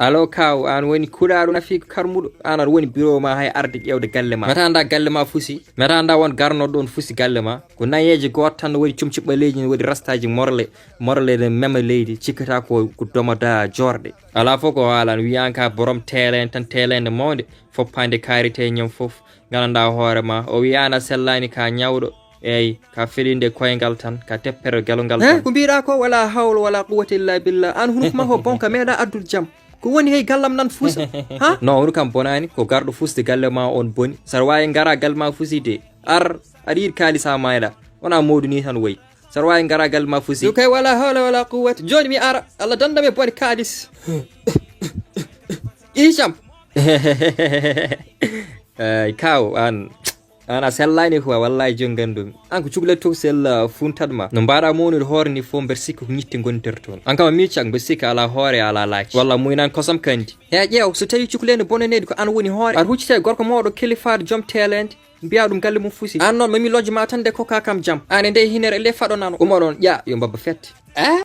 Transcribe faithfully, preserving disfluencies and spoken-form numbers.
Alo kaw, an woni kuɗaɗo nafi karmuɗo, an aɗa woni bureau ma hay arde ƴewde galle ma. Meta anda galle ma fusi, meta anda won garnoɗo ɗon fusi galle ma. Ko nayeje goto tan no waɗi comci ɓaleeji, no waɗi rastaji morle, morle ne mema leydi, cikkata ko, ko domada jorɗe. Ala fof ko haalan, wiyan ka borom teelen tan, teelende mawde, foppande karite ñam fof, gandanɗa hoore ma. O wiya an a sellani ka ñawɗo, eyyi, ka felinde koyngal tan, ka teppere gelongal. He, tan. Ko mbiɗa ko wala hawla wala quwwata illa billah. An hunuk ma ko bon ka meeɗa addude jam. Ko woni hey gallam nan fusa? Ha? Non, on kam bonani, ko garɗo fusde galle ma on boni. Saɗa wawi gara galle ma fuside. Ar, aɗa yiɗi kaalis ha mayɗa. Wona mawdu ni tan wayi. Saɗa wawi gara galle ma fusi. Ɗum kay wala hawla wala quwwata. Joni mi ara. Allah danda mi boni kaalis. Ijam. Ey, kaw, an. An a sellani quoi, wallahi joni gandumi. An ko cukalel to sella funtat ma. No mbaɗa mawnude hoore ni fof mbeɗa sikki ko ñitte gontirta toon. An kam a miccak mbeɗa sikki ala hoore ala laaci. Walla muynan kosam kandi. He ƴeew, so tawi cukalel ne bonanedi ko an woni hoore. Aɗa huccita e gorko mawɗo kilifaɗo joom teelende. Mbiya ɗum galle mum fusi. An noon mami lojje ma tan de kokka kam jam. An e nde hinere le faɗo nano. Uma ɗon ƴa yo mbabba fette. Eh?